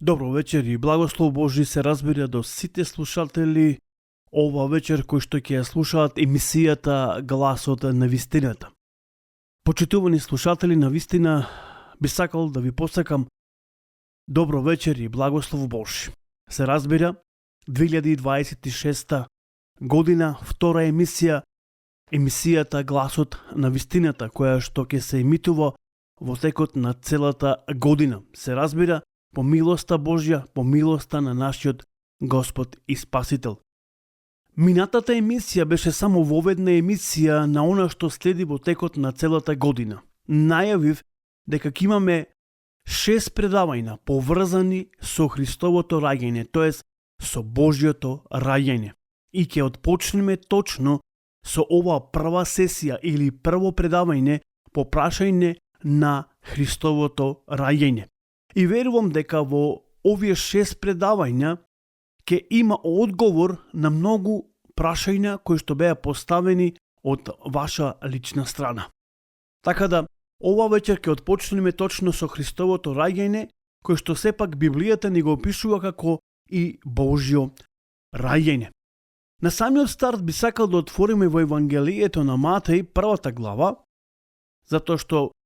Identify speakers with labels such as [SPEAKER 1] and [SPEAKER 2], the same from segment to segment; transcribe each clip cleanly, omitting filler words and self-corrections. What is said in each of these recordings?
[SPEAKER 1] Добро вечер и благослов Божи се разбира до сите слушатели ова вечер кои што ќе ја слушаат емисијата Гласот на вистината. Почитувани слушатели, на вистина би сакал да ви посакам добро вечер и благослов Божи. Се разбира 2026 година, втора емисијата Гласот на вистината, која што ќе се емитува во текот на целата година. Се разбира по милоста Божја, по милоста на нашиот Господ и Спасител. Минатата емисија беше само воведна емисија на она што следи во текот на целата година. Најавив дека ќе имаме 6 предавања поврзани со Христовото раѓање, тоест со Божјото раѓање. И ќе отпочнеме точно со ова прва сесија или прво предавање по прашање на Христовото раѓање. И верувам дека во овие 6 предавања ќе има одговор на многу прашања кои што беа поставени од ваша лична страна. Така да, ова вечер ќе отпочнеме точно со Христовото раѓање, кој што сепак Библијата ни го опишува како и Божјо раѓање. На самиот старт би сакал да отвориме во Евангелието на Матеј, првата глава, затоа што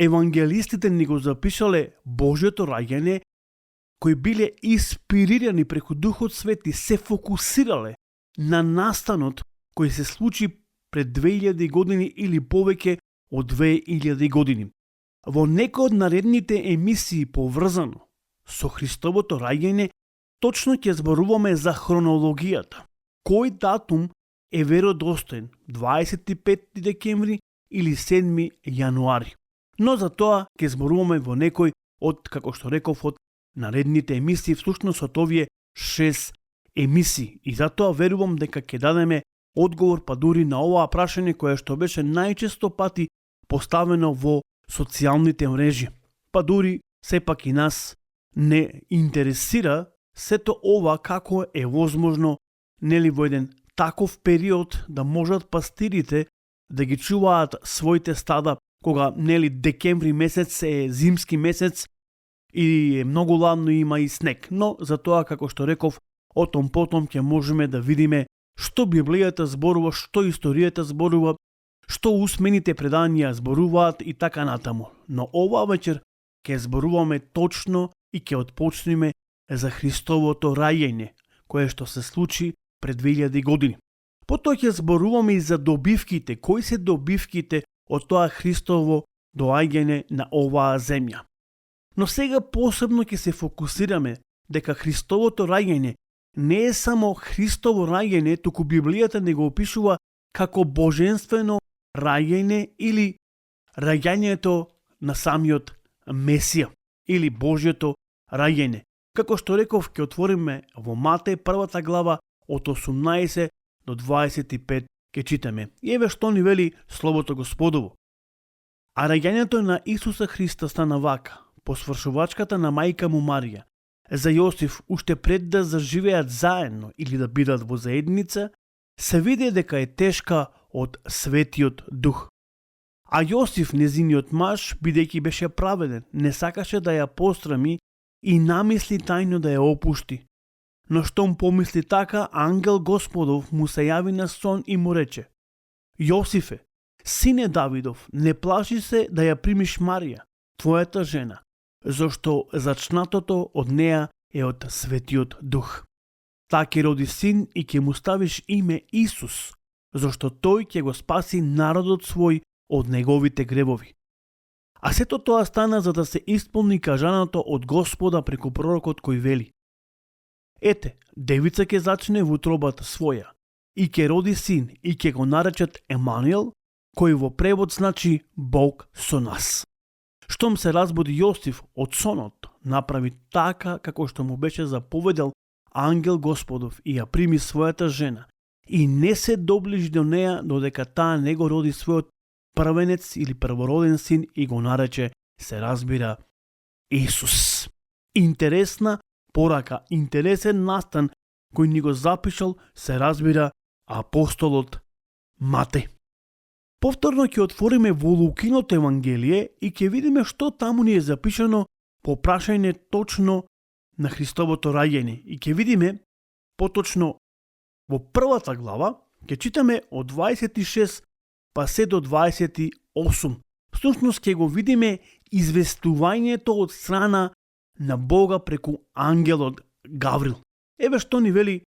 [SPEAKER 1] евангелистите ни го запишале Божјото раѓање, кои биле инспирирани преку Духот Свети, се фокусирале на настанот кој се случи пред 2000 години или повеќе од 2000 години. Во некој од наредните емисии поврзано со Христовото раѓање, точно ќе зборуваме за хронологијата. Кој датум е веродостоен, 25 декември или 7 јануари. Но за тоа ќе зборуваме во некој од, како што реков, од наредните емисии, всушност од овие 6 емисии. И затоа верувам дека ќе дадеме одговор па дури на оваа прашање кое што беше најчесто пати поставено во социјалните мрежи. Па дури сепак и нас не интересира сето ова како е возможно нели во еден таков период да можат пастирите да ги чуваат своите стада кога нели декември месец е зимски месец и е многу ладно и има и снег. Но за тоа, како што реков, отом потом ќе можеме да видиме што Библијата зборува, што историјата зборува, што усмените предања зборуваат и така натаму. Но оваа вечер ќе зборуваме точно и ќе отпочнеме за Христовото раѓање, кое што се случи пред 2000 години. Потоа ќе зборуваме и за добивките, кои се добивките од тоа Христово доаѓање на оваа земја. Но сега посебно ќе се фокусираме дека Христовото раѓање не е само Христово раѓање, туку Библијата не го опишува како божествено раѓање или раѓањето на самиот Месија или Божјото раѓање. Како што реков, ќе отвориме во Матеј првата глава од 18 до 25 ќе читаме. И еве што ни вели Словото Господово. А раѓањето на Исуса Христа стана вака, по свршувачката на мајка му Марија, за Јосиф уште пред да заживеат заедно или да бидат во заедница, се виде дека е тешка од Светиот Дух. А Јосиф, незиниот маж, бидејќи беше праведен, не сакаше да ја пострами и намисли тајно да ја опушти. Но штом помисли така, ангел Господов му се јави на сон и му рече: Јосифе, сине Давидов, не плаши се да ја примиш Марија, твојата жена, зашто зачнатото од неа е од Светиот Дух. Таа ќе роди син и ќе му ставиш име Исус, зашто тој ќе го спаси народот свој од неговите гревови. А сето тоа стана за да се исполни кажаното од Господа преку пророкот кој вели: Ете, девица ќе зачне во утробата своја и ќе роди син и ќе го наречат Емануел, кој во превод значи Бог со нас. Штом се разбуди Јосиф од сонот, направи така како што му беше заповедал ангел Господов и ја прими својата жена и не се доближи до неа додека таа не го роди својот првенец или првороден син и го нарече, се разбира, Исус. Интересна порака, интересен настан кој ни го запишал, се разбира, апостолот Матеј. Повторно ќе отвориме во Лукиното Евангелие и ќе видиме што таму ни е запишано по прашање точно на Христовото раѓање и ќе видиме поточно во првата глава, ќе читаме од 26 па се до 28. Всушност ќе го видиме известувањето од страна на Бога преку ангелот Гаврил. Еве што ни вели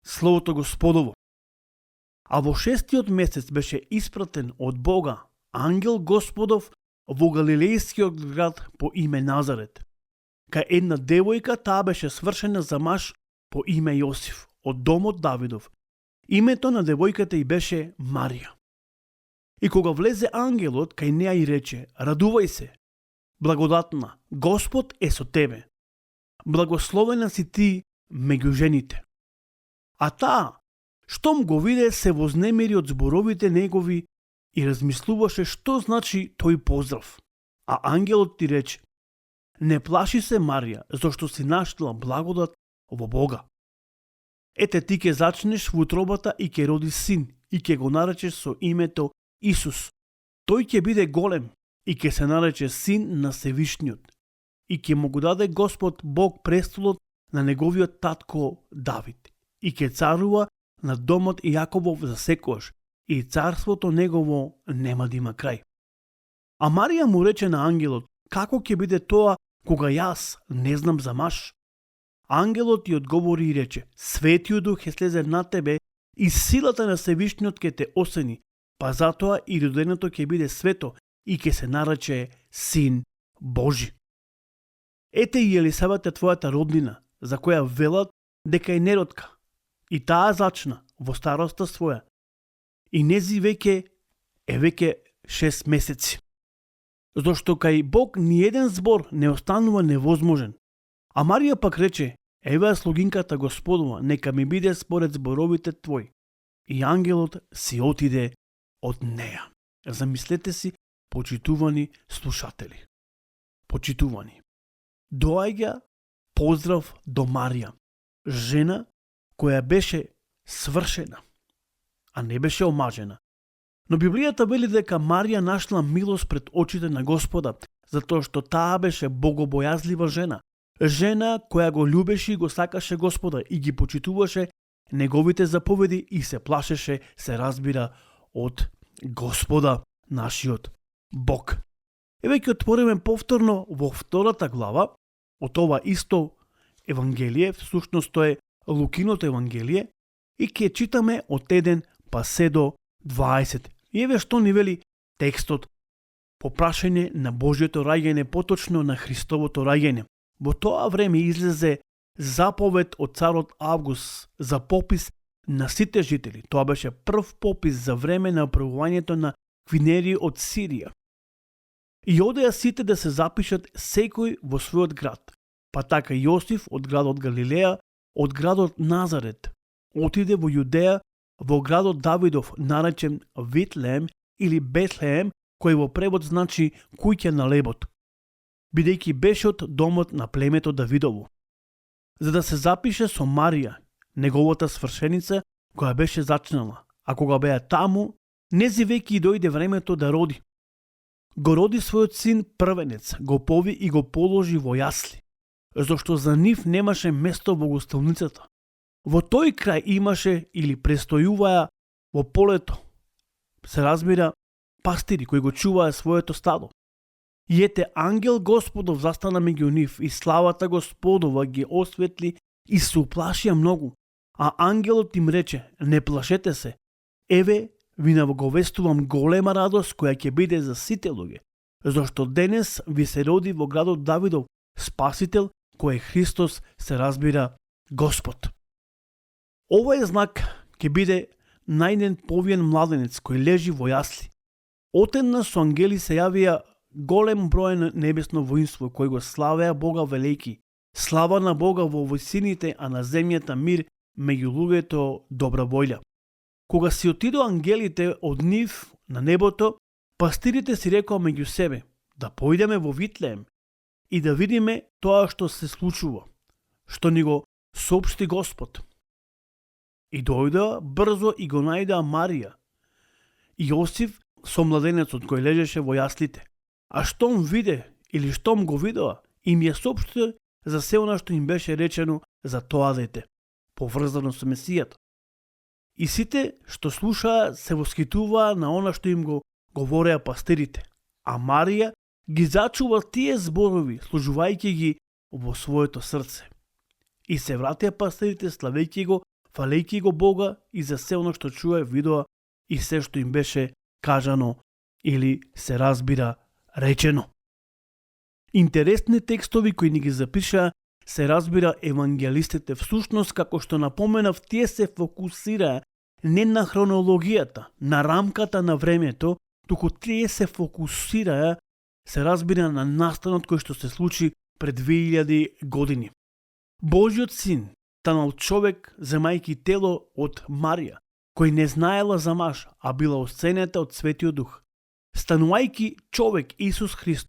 [SPEAKER 1] Словото Господово. А во 6-тиот месец беше испратен од Бога ангел Господов во галилејскиот град по име Назарет. Кај една девојка, таа беше свршена за маж по име Јосиф, од домот Давидов. Името на девојката и беше Марија. И кога влезе ангелот кај неа и рече: радувај се, благодатна, Господ е со тебе. Благословена си ти меѓу жените. А таа, штом го виде, се вознемири од зборовите негови и размислуваше што значи тој поздрав. А ангелот ти рече: не плаши се, Марија, зашто си наштила благодат во Бога. Ете, ти ќе зачнеш во утробата и ќе роди син и ќе го наречеш со името Исус. Тој ќе биде голем и ќе се нарече син на Севишниот и ќе му го даде Господ Бог престолот на неговиот татко Давид и ќе царува на домот Јаковов за секојаш и царството негово нема да има крај. А Марија му рече на ангелот: како ќе биде тоа кога јас не знам за маж? Ангелот ти одговори и рече: Светиот Дух ќе слезе на тебе и силата на Севишниот ќе те осени, па затоа и роденото ќе биде свето и ќе се нарече Син Божи. Ете и Елисавета твојата роднина, за која велат дека е неродка, и таа зачна во староста своја, и нези веќе е веќе 6 месеци. Зошто кај Бог ниеден збор не останува невозможен. А Марија пак рече: еве слугинката Господова, нека ми биде според зборовите твои. И ангелот си отиде од неа. Замислете си, почитувани слушатели. Почитувани. Доаѓа поздрав до Марија, жена која беше свршена, а не беше омажена. Но Библијата вели дека Марија нашла милост пред очите на Господа, затоа што таа беше богобојазлива жена. Жена која го љубеше и го сакаше Господа и ги почитуваше неговите заповеди и се плашеше, се разбира, од Господа, нашиот Бог. Еве ќе отвориме повторно во втората глава од ова исто Евангелие, всушност тоа е Лукиното Евангелие, и ќе читаме од 1 па се до 20. И еве што ни вели текстот по прашање на Божјото раѓање, поточно на Христовото раѓање. Во тоа време излезе заповед од царот Август за попис на сите жители. Тоа беше прв попис за време на правувањето на Квинери од Сирија. И одеа сите да се запишат секој во својот град. Па така Јосиф од градот Галилеја, од градот Назарет, отиде во Јудеја, во градот Давидов, наречен Витлеем или Бетлеем, кој во превод значи куќа на лебот, бидејќи беше од домот на племето Давидово, за да се запише со Марија, неговата свршеница, која беше зачнала, а кога беа таму, нези веќе и дојде времето да роди. Го роди својот син првенец, го пови и го положи во јасли, зашто за нив немаше место во гостилницата. Во тој крај имаше или престојуваја во полето, се разбира, пастири кои го чуваа своето стадо. И ете, ангел Господов застана меѓу нив и славата Господова ги осветли и се уплашија многу. А ангелот им рече: не плашете се, еве ви навоговестувам голема радост која ќе биде за сите луѓе, зашто денес ви се роди во градот Давидов Спасител, кој е Христос, се разбира, Господ. Овој знак ќе биде најден повиен младенец кој лежи во јасли. Отеднаш со ангели се јавија голем број на небесно воинство кој го славеа Бога велики. Слава на Бога во висините, а на земјата мир меѓу луѓето добра волја. Кога си отидоа ангелите од нив на небото, пастирите си рекоа меѓу себе: да појдеме во Витлеем и да видиме тоа што се случува, што ни го соопшти Господ. И дојдоа брзо и го најдоа Марија и Јосиф со младенецот кој лежеше во јаслите. А штом виде или штом го видоа, им ја соопшти за се она што им беше речено за тоа дете, поврзано со Месијата. И сите што слушаа се воскитуваа на она што им го говореа пастирите, а Марија ги зачува тие зборови, служувајќи ги во своето срце. И се вратија пастирите, славејќи го, фалејќи го Бога и за се оно што чуе, видоа и се што им беше кажано или се разбира речено. Интересни текстови кои ни ги запишаа, се разбира евангелистите, всушност како што напоменав, тие се фокусираа не на хронологијата, на рамката на времето, туку тие се фокусираа, се разбира, на настанот кој што се случи пред 2000 години. Божиот син станал човек, земајки тело од Марија, кој не знаела за маж, а била осценета од Светиот Дух. Станувајки човек, Исус Христ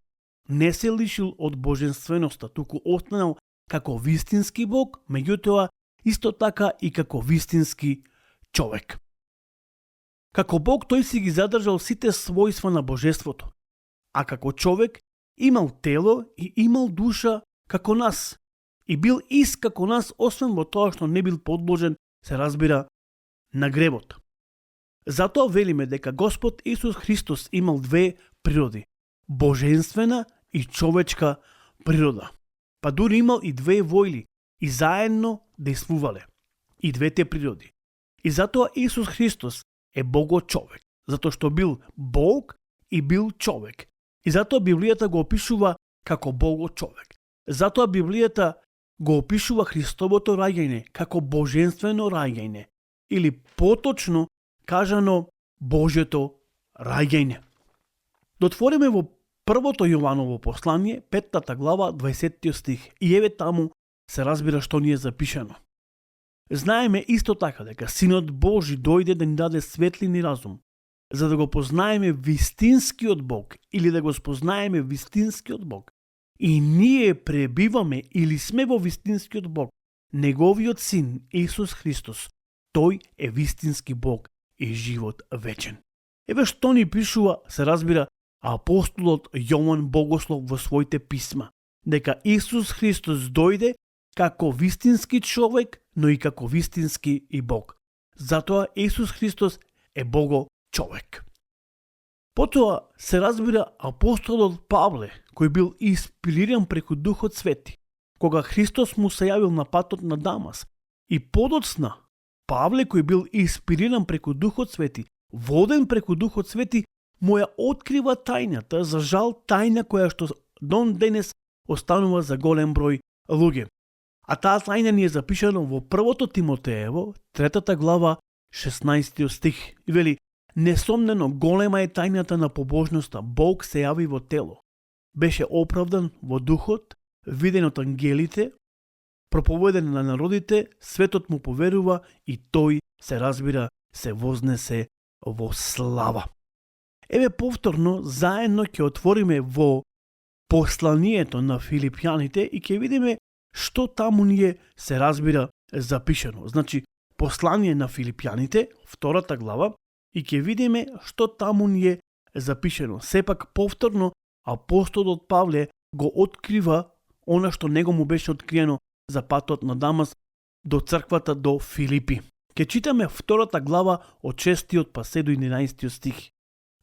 [SPEAKER 1] не се лишил од божественоста, туку останал како вистински Бог, меѓутоа исто така и како вистински човек. Како Бог тој си ги задржал сите својства на божеството, а како човек имал тело и имал душа како нас, и бил ист како нас, освен во тоа што не бил подложен, се разбира, на гревот. Затоа велиме дека Господ Исус Христос имал две природи, божествена и човечка природа. Па дури имал и две војли и заедно действувале и двете природи. И затоа Исус Христос е Бого-човек, затоа што бил Бог и бил човек. И затоа Библијата го опишува како Бого-човек. Затоа Библијата го опишува Христовото раѓање како божествено раѓање, или поточно кажано Божјето раѓање. Дотвориме во првото Јованово послание, 5 глава, 20 стих, и еве таму се разбира што ни е запишано. Знаеме исто така дека Синот Божи дојде да ни даде светлин и разум, за да го познаеме вистинскиот Бог, или да го спознаеме вистинскиот Бог. И ние пребиваме или сме во вистинскиот Бог, Неговиот Син Исус Христос. Тој е вистински Бог и живот вечен. Еве што ни пишува, се разбира, апостолот Јован Богослов во своите писма, дека Исус Христос дојде како вистински човек, но и како вистински и Бог. Затоа Исус Христос е Бого-човек. Потоа се разбира апостолот Павле, кој бил инспириран преку Духот Свети, кога Христос му се јавил на патот на Дамас, и подоцна Павле, кој бил инспириран преку Духот Свети, воден преку Духот Свети, му ја открива тајната, за жал тајна која што дон денес останува за голем број луѓе. А таа тајна ни е запишана во првото Тимотеево, 3 глава, 16 стих. И вели, несомнено голема е тајната на побожноста. Бог се јави во тело. Беше оправдан во духот, виден од ангелите, проповеден на народите, светот му поверува и тој, се разбира, се вознесе во слава. Еве повторно, заедно ќе отвориме во посланието на Филипјаните и ќе видиме што таму ни е, се разбира, запишано. Значи, послание на Филипјаните, 2 глава, и ќе видиме што таму ни е запишено. Сепак повторно апостолот Павле го открива она што него му беше откриено за патот на Дамас до црквата до Филипи. Ке читаме 2 глава од 6 па се до 11 стих.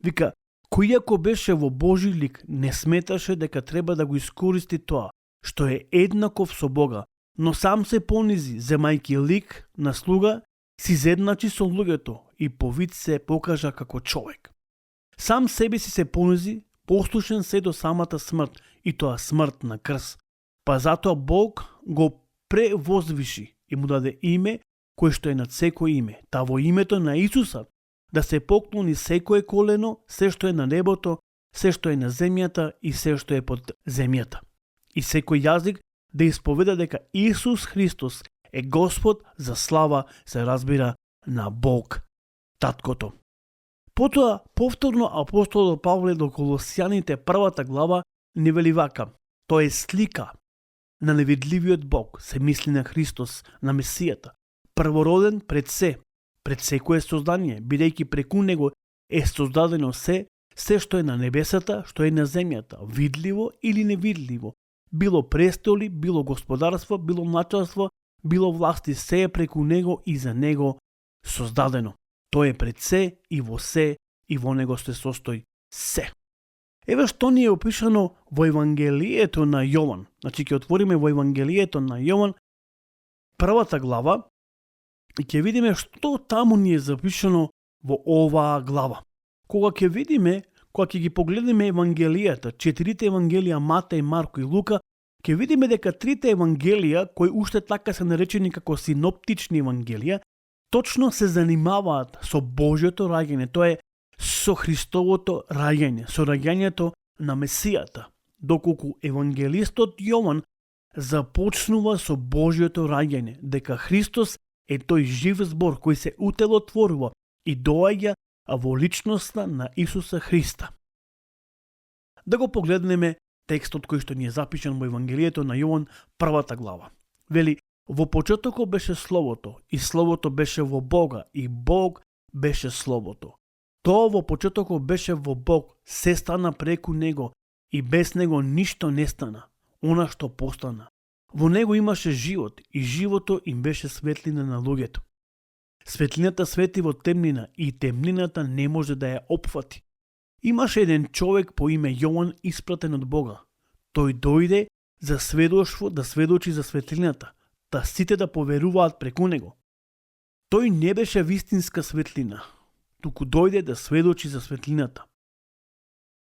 [SPEAKER 1] Вика, кој ако беше во Божи лик, не сметаше дека треба да го искористи тоа, што е еднаков со Бога, но сам се понизи, земајки лик на слуга, си зедначи со луѓето и по вид се покажа како човек. Сам себе си се понизи, послушен се до самата смрт, и тоа смрт на крст. Па затоа Бог го превозвиши и му даде име кое што е над секој име, та во името на Исуса да се поклони секое колено, се што е на небото, се што е на земјата и се што е под земјата. И секој јазик да исповеда дека Исус Христос е Господ, за слава, се разбира, на Бог, Таткото. Потоа, повторно апостолот Павле до Колосјаните 1 глава ни вели вака: тоа е слика на невидливиот Бог, се мисли на Христос, на Месијата, првороден пред секое создание, бидејќи преку него е создадено се што е на небесата, што е на земјата, видливо или невидливо, било престоли, било господарство, било началство, било власти, се е преку него и за него создадено. Тој е пред се и во него се состои се. Еве што ни е опишано во Евангелието на Јован. Значи ќе отвориме во Евангелието на Јован, првата глава, и ќе видиме што таму ни е запишано во оваа глава. Кога ќе ги погледнеме Евангелијата, 4 Евангелија, Матеј, Марко и Лука, ќе видиме дека 3 Евангелија, кои уште така се наречени како синоптични Евангелија, точно се занимаваат со Божјото раѓање, тоа е со Христовото раѓање, со раѓањето на Месијата, доколку евангелистот Јован започнува со Божјото раѓање, дека Христос е тој жив збор кој се утелотворува и доаѓа во личноста на Исуса Христа. Да го погледнеме текстот кој што ни е запишан во Евангелието на Јован, првата глава. Вели, во почетокот беше Словото, и Словото беше во Бога, и Бог беше Словото. Тоа во почетокот беше во Бог, се стана преку Него, и без Него ништо не стана, она што постана. Во Него имаше живот, и живото им беше светлина на луѓето. Светлината свети во темнина, и темнината не може да ја опфати. Имаше еден човек по име Јован испратен од Бога. Тој дојде за сведоштво да сведочи за светлината, та сите да поверуваат преку него. Тој не беше вистинска светлина, туку дојде да сведочи за светлината.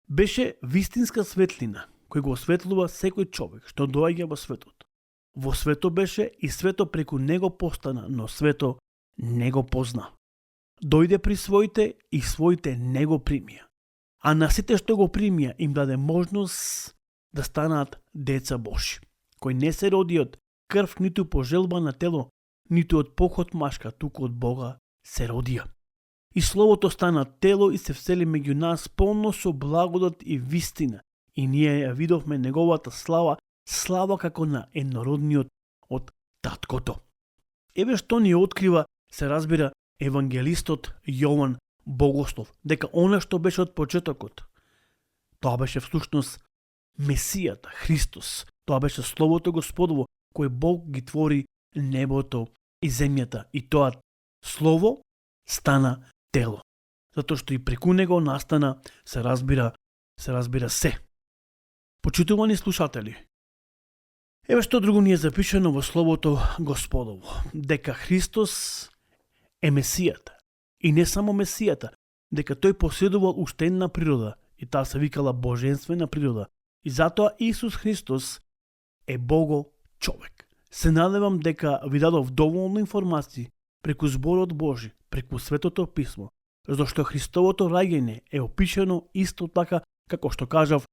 [SPEAKER 1] Беше вистинска светлина, кој го осветлува секој човек што доаѓа во светот. Во свето беше и свето преку него постана, но свето не го позна. Дојде при своите и своите не го примија. А на сите што го примија им даде можност да станат деца Божи, кој не се роди од крв ниту по желба на тело, ниту од похот машка, туку од Бога се родија. И Словото стана тело и се всели меѓу нас полно со благодат и вистина, и ние ја видовме неговата слава, слава како на еднородниот од таткото. Еве што ни открива, се разбира, евангелистот Јован Богослов, дека она што беше од почетокот, тоа беше всушност Месијата, Христос. Тоа беше Словото Господово, кој Бог ги твори небото и земјата. И тоа Слово стана тело. Затоа што и преку него настана, се разбира се. Почитувани слушатели, еве што друго ни е запишано во Словото Господово, дека Христос е Месијата. И не само Месијата, дека тој поседувал уште една природа, и таа се викала божествена природа. И затоа Исус Христос е Бого човек. Се надевам дека ви дадов доволно информации преку зборот Божи, преку Светото Писмо, зашто Христовото раѓање е опишано исто така како што кажав,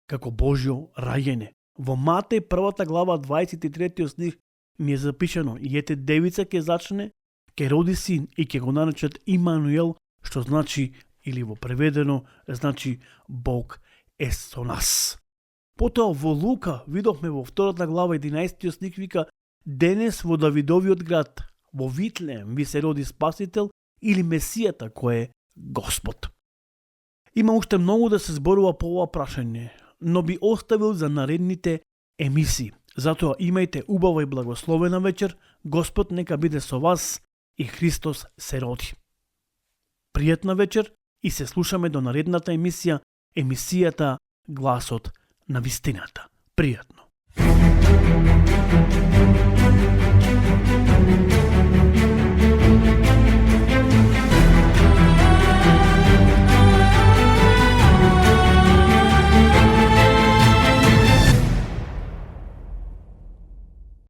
[SPEAKER 1] како Божјо раѓање. Во Матеј 1 глава 23 стих ми е запишано: и ете девица ќе зачне, ќе роди син и ќе го наречат Имануел, што значи, или во преведено, значи Бог е со нас. Потоа во Лука видовме во 2 глава 11 стих вика: денес во Давидовиот град, во Витлеем ви се роди Спасител, или Месијата кој е Господ. Има уште многу да се зборува по ова прашање, но би оставил за наредните емисии. Затоа имајте убава и благословена вечер, Господ нека биде со вас и Христос се роди. Пријатна вечер и се слушаме до наредната емисија, емисијата Гласот на вистината. Пријатно.